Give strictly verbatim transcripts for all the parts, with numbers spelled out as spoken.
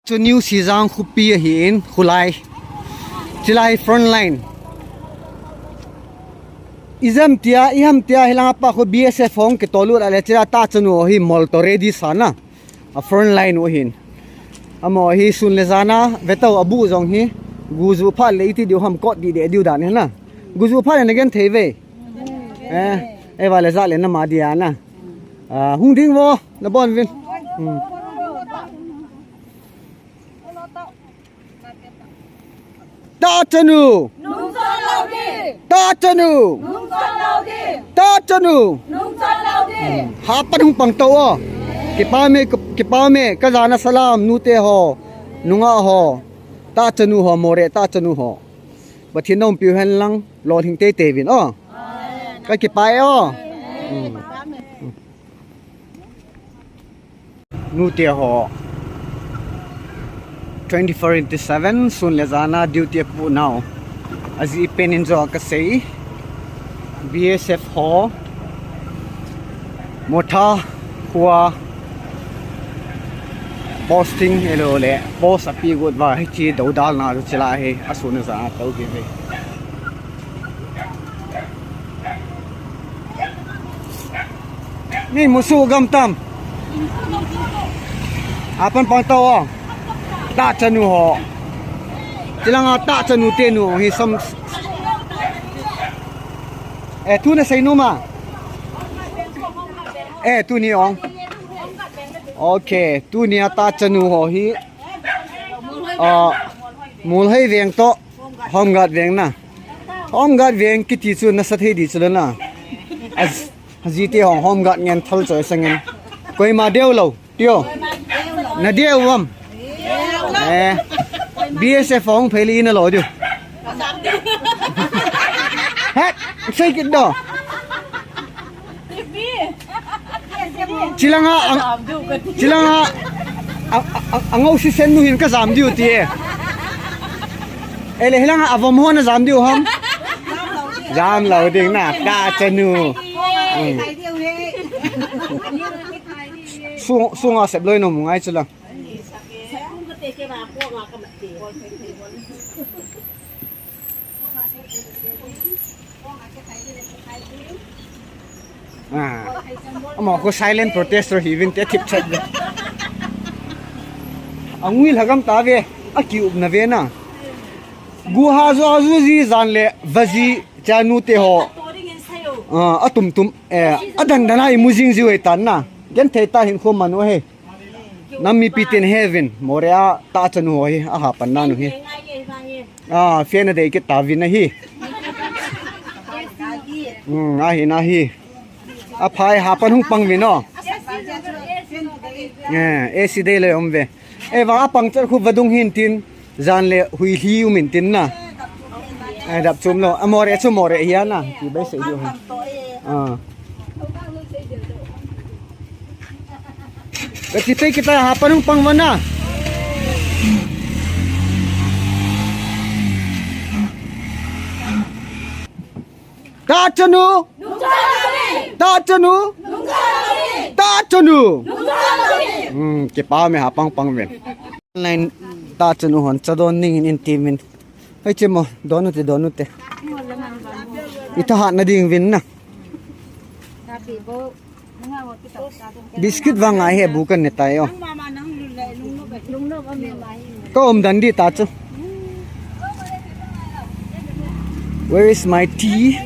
Chu New Sijang khopi ahin, khulai. Chilai front line. Ijam tia, iham tia, hilanga pa khu B S F hung kitol lut a le chila tachanu hi mol to ready sa na. A front line u ahin. Amaho hi sun le jan a, ve tau abu jong hi. Guju phat le iti diu ham kot di de diu dan hi na. Guju phat le na gen thei ve. Eh, eh, va le ja le na ma dia na. Ah, hung ding vo, na bon vin. Hmm. Tachanu! Nungchon lou ding! Tachanu! Nungchon lou ding! Tachanu! Nungchon lou ding! Hmm. Hapan hung pang tau o. Kipa me, kipa me, ka jana salam, nute ho, nungah ho, tachanu ho, Moreh tachanu ho. Pathen umpiu hen lang, lolhing teitei vin o. Ka kipa e o. Hmm. Nute ho, twenty-four into seven, sun le jan a duty apu nau. Ajeh pen in jo ka sei. B S F ho, Motha khua posting elo le, post api got va, hichi dodal na chu chila hi, asun a jan a tau hi ve. Ni musu gam tam. Apan pang tau o. Tachanu ho. Chilanga tachanu tenu hi sam. Eh, thu na sei nom a. Eh, tuni ong. Okay, tunia tachanu ho hi. Ah, Molhoi veng to. Home Guard veng na. Home Guard veng kiti chu nasa thei di chu le na. A, ajite hong Home Guard ngen thal choi sa ngen. Koima deu lou, tio. Na deu uvam. Eh, B S F hong phei le ina lou diu. He, sei kit do. Chilanga, ang, chilanga, ang, ang, ang, ang si sen nu hin ka jam diu ti e. Ele hilanga avom ho na jam diu ham. Jam lou ding na, tachanu. Hmm. Su, sunga sep loi nom ngai chula. Ah. Amaho silent protester hi vin te thip chat ve. Angui lhagam ta ve. Akiup na ve na. Guha jo aju ji jan le vaji chanu te ho. Ah, atum tum. Eh, adan dan a imu jing ji ve tan na. Gen thei ta hin khom manu he. Nam mipi tin he vin, Moreh a tachanu ho hi, aha pan nanu hi. Ah, fian a dei kit ta vin ahi. Hmm, ahi na hi. Aphai hapan hung pang vin o. Eh, A C dei le om ve. Eh, va apang chat khu vadung hin tin. Jan le hui hli um in tin na. Ai, dap chum lou. A Moreh chu Moreh hi a na. Ti bai sei diu ha. Ah. Ka ti pe kita ha panung pang vana. Tachanu! Tachanu! Tachanu! Hmm, kipa me ha pang pang ven. Line tachanu hon cha don ning in ti min. Hei che mo, don u te, don u te. Ita ha na ding vin na. Biscuit vang ai he bu kan ne tai o. Ka um dan di ta chu. Where is my tea?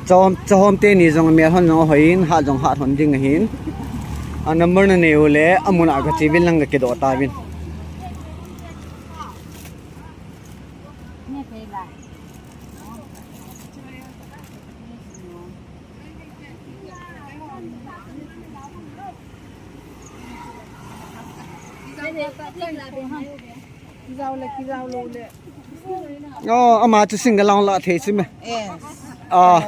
Chahom, chahom teni jong mel hon jong hoi in, hat jong hat hon ding ahin. A number na nei u le, amun a ka che vin lang ka kidoh ta vin. Oh, ama chu single la thei chu me. Yes. Ah,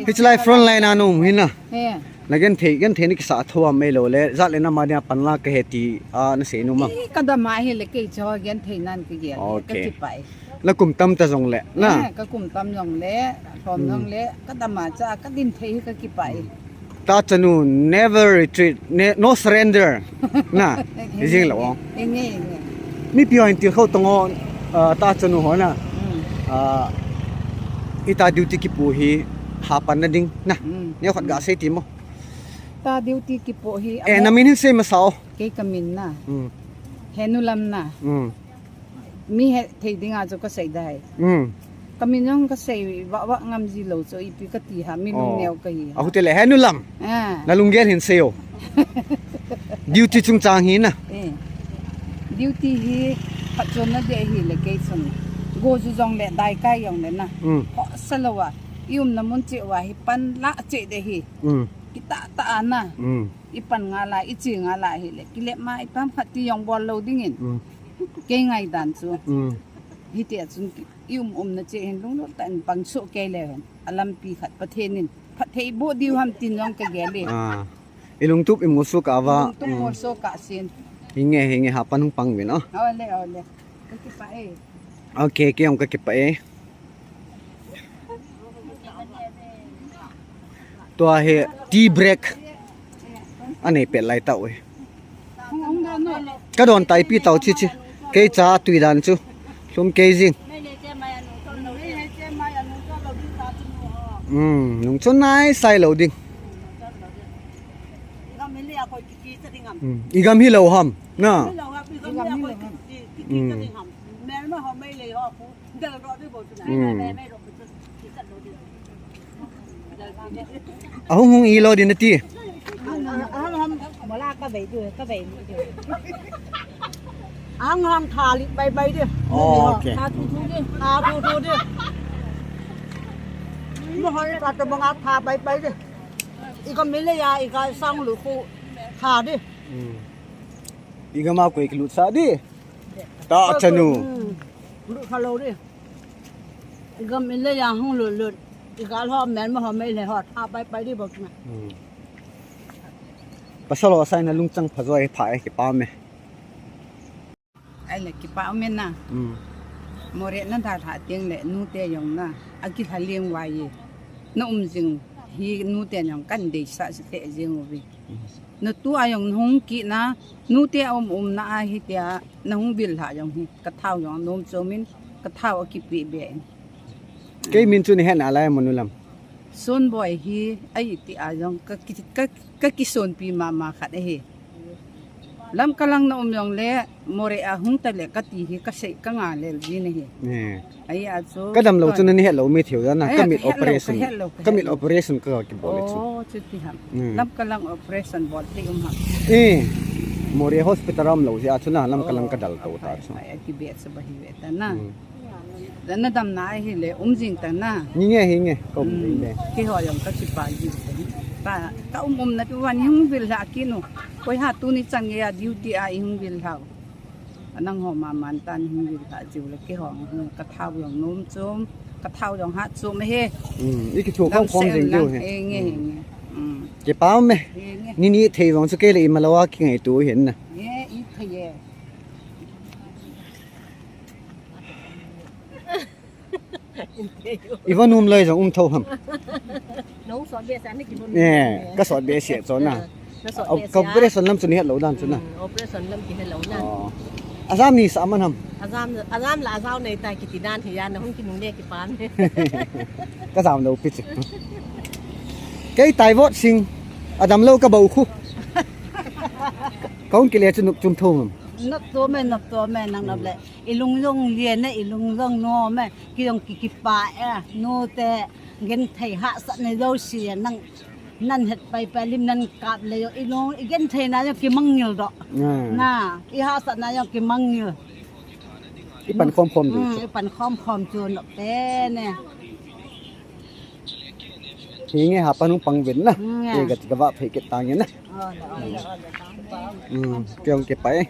hiche lai front line a na um hi na. He. Na genthei, genthei na kisa tho am ei lo le, jat le nam a dia panla ka he ti, ah, na sei nom am? Ka dam a hi le kei chu genthei nan ka gel. Okay. Ka kipah e. La kum tam ta jong le, na? Eh, ka kum tam jong le, lhom jong le, ka dam a cha ka din thei hi ka kipah e. Ta chanu, never retreat, ne, no surrender. Na, hi jing lo. Inge, inge. Mipi hon til khou tong o, ah, ta chanu ho na. Mm. Ah, ita duty kipu hi hapan na ding na. Mm. Neo khat ga sei ti mo. Ta duty kipu hi. Eh, na min hin sei masa o. Kei ka min na. Mm. Henulam na. Mm. Mi he thei dinga chu ka sei dai. Mm. Ka min jong ka sei vah vah ngam ji lo chu ipi ka ti ham, mi lungneo ka hi ham. Ahu te le Henulam. Ah. Na lunggel hin sei o. Duty chungchang hi na. Eh. Duty hi phatchomna ding hi le kei chun. Go ju jong le dai kai jong le na. Mm. Khosa lou a. I umna mun cheh uva hi panla cheh ding hi. Mm. Kitah tah a na. Mm. I pan ngal a, i che ngal a hi le. Kilep ma i pam khat ti jong bol lou ding in. Mm. Kei ngaidan chu. Mm. Hitia chun i um umna cheh hin lunglut tah in pang soh kei leu hen. A lampi khat Pathen in phatthei boh diu ham tin jong ka gel e. Ah. I lungtup i molso kah uva. Lungtup molso kah sin. Hinge, hinge, hapan hung pang uvin o. Ole, ole. Ka kipah e. Okay, kei jong ka kipah e. Tua hi tea break. Anei pet lai tau e. Ka don tai pi tau chi chi. Kei cha tui dan chu. Lhum kei jing. Hmm, nung chon nai sai lo ding. Hmm, i gam hi lo ham. Na. Hmm. Mm. Ahung hung ilo din nati. Ahung hung, mola ka bei du, ka bei du. Ahung hung thali bai bai di. Oh, okay. Tha thu thu di. Tha thu thu di. Mo hoi ka to banga tha bai bai di. I ka mile ya, i ka sang lu khu tha di. Mm. I ka ma koi ki lut sa di. Ta chanu. Mm. Lut kha lo di. I gam in le yang hung lut lut. I gal ho men ma ho mei le ho tha pai pai di bok na. Hmm. Pasal ho sai na lungchang pha joi pha e kipah me. Ai le kipah me na. Hmm. Moreh na dalha teng le nute jong na. Akilha leng uva e. Na um jing hi nute jong kan deisah se jing uve. Na tua jong na hung kit na, nute a um umna a hitia, na hung vil lha jong hi, ka thao jong nom chom in, ka thao a kipe be in. Kei min chu na het nalai mo nu lam. Sonboi hi, ahi tia jong, ka ki, ka, ka kisonpi mama khat ahi. Lamka lang na um jong le, Moreh a hung ta le kati hi kasei ka ngal lel jin ahi. Ahi a chu. Ka damlou chu nani hetlou mi thei u dan a. Ka mit operation. Ka mit operation ka kibol le chu. Oh, chuti ham. Lamka lang operation bol thei um ham. Eh. Moreh hospital a umlou jeh a chu na lamka lang ka dal tou ta chu. Ai, ai, kibe sa ba hi ve ta na. Dan na damna ahi le, um jing ta na. Hinge, hinge, ka um jing le. Keiho jong ka kipah jing ta. Ka um umna chu van hung vil lha kit u. Koi ha tuni chan gei a duty a i hung vil lha u. Anang ho maman tan hung vil lha jiu le keiho hung ka thao jong nom chom, ka thao jong hat chom he. Hmm, i kithu khom khom jing jiu he. Hinge, hinge. Hmm. Kipah me. Hinge. Ni ni thei jong chu kei le i ma lou a kingaito hin na. Ye, i thei ye. I va nom lai jong um tho ham. Nong sot be sa ni ki nom. Eh, ka sot be se chu na. Na sot be se. Operation lam chu ni hetlou dan chu na. Hmm, operation lam ki hetlou na. Oh. Ajam ni sa man ham. Ajam, ajam la ajao nei ta kiti dan hi ya na hung ki nung le kipah. Ka jam lou pi chu. Kei tai vot sing. Adamlou ka bou khu. Ka hung kile chu nop chom tho ham. Nop chom e, nop chom e, nang nop le. I lung jong lian e, i lung jong nom e, kei jong ki kipah e, nute genthei hahsatna jouse nang, nan het pai pai lim nan kap le jong, i lung, i gentheina jong kimangngil doh. Na, i hahsatna jong kimangngil. I pan khom khom chu. Hmm, i pan khom khom chu nop pen e. Hinge, hapan hung pang uvin na. Hinge. Kei ka, ka va phei kit tange na. Hmm, kei hung kipah e.